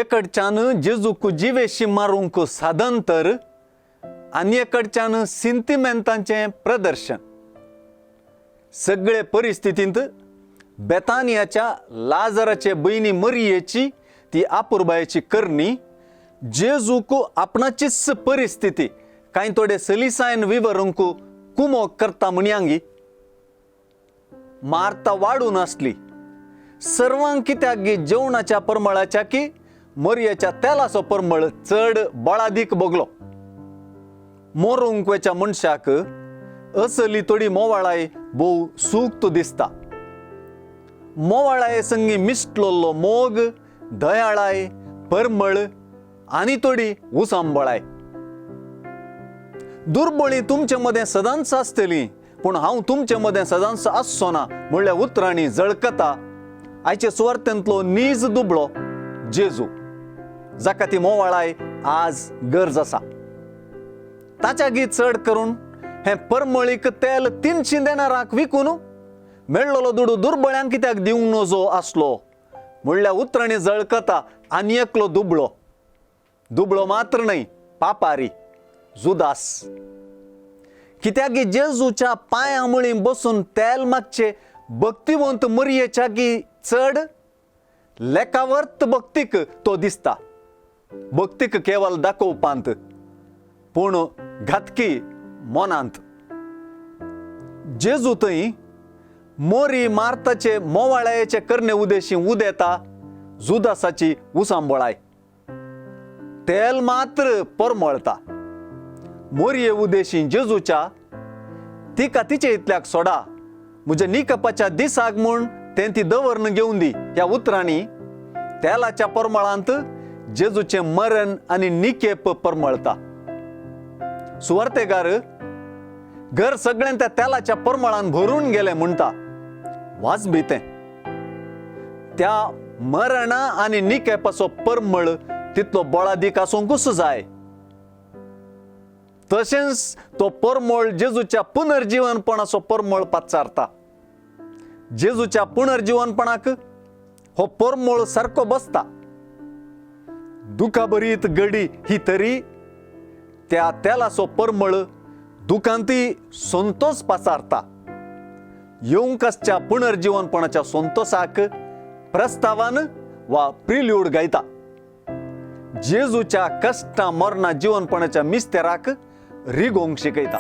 एकडच्यान जेजूक जिवेशी मारूंक साधन तर आनी एकडच्यान सिंतिमेंतांचें प्रदर्शन. सगळे परिस्थितींत बेतानियाच्या लाजराचे भयणी मरियेची ती आपुरबायेची करणी जेजूक आपणाचीच परिस्थिती कांय थोडे सलिसायन विवरूंक कुमोक करता म्हणयांगी. मार्ता वाडून आसली सर्वांक कित्याक गी जेवणाच्या परमळाच्या की मरयेच्या तेलाचो परमळ चड बळादीक भोगलो. मोरूंक वेच्या मनशाक असली थोडी मोवाळाय भोव सूक्त दिसता. मोवाळाये संगी मिसलोलो मोग, दयाळाय, परमळ आनी थोडी उसांबळाय. दुर्बळी तुमचे मदें सदांच आसतली, पूण हांव तुमचे मदें सदांच आसचो ना म्हणल्या उतरांनी जळकता आयचे सुवार्थेंतलो नीज दुबळो जेजू, जाका ती मोवाळाय आज गरज आसा. ताच्या गी चड करून हें परमळीक तेल 300 देनाराक विकून मेळ्ळलो दुडू दुर्बळ्यांक कित्याक दिवंक नजो आसलो म्हणल्या उतरांनी जळकता आनी एकलो दुबळो. दुबळो मात्र न्हय, पापारी जुदास. कित्याक गी जेजूच्या पांयां मुळीं बसून तेल मागचे भक्तिवंत मरयेच्या गी चड लेखावर्त भक्तीक तो दिसता. भक्तीक केवल दाखोवपांत पूण घातकी मनांत. जेजू थंय मोरी मार्ताचे मोवाळायेचे करणे उदेशी उदेता जुदासाची उसांबळाय. तेल मात्र परमळता. मोरये उदेशी जेजूच्या तिका तिचे इतल्याक सोडा, म्हज्या निकपाच्या दिसाक म्हूण तें ती दवਰਨ घेवन दी ह्या उतरांनी तेलाच्या परमळांत जेजूचें मरण आनी निकेप परमळता. सुवार्तेगार घर सगळ्यां त्या तेलाच्या परमळान भरून गेलें म्हणटा. वाजबी तें त्या मरणा आनी निकेपाचो परमळ तितलो बळादीक आसूंकूच जाय. तशेंच तो परमळ जेजूच्या पुनर्जीवनपणाचो परमळ पाचारता. जेजूच्या पुनर्जीवनपणाक हो परमळ सारको बसता. दुखाभरीत गडी ही तरी त्या तेलाचो परमळ दुखांतय संतोष पाचारता. येवंक आसच्या पुनर्जीवनपणाच्या संतोषाक प्रस्तावान वा प्रिल्यूड गायता. जेजूच्या कश्टां मरणा जिवनपणाच्या मिस्तेराक रिगोवंक शिकयता.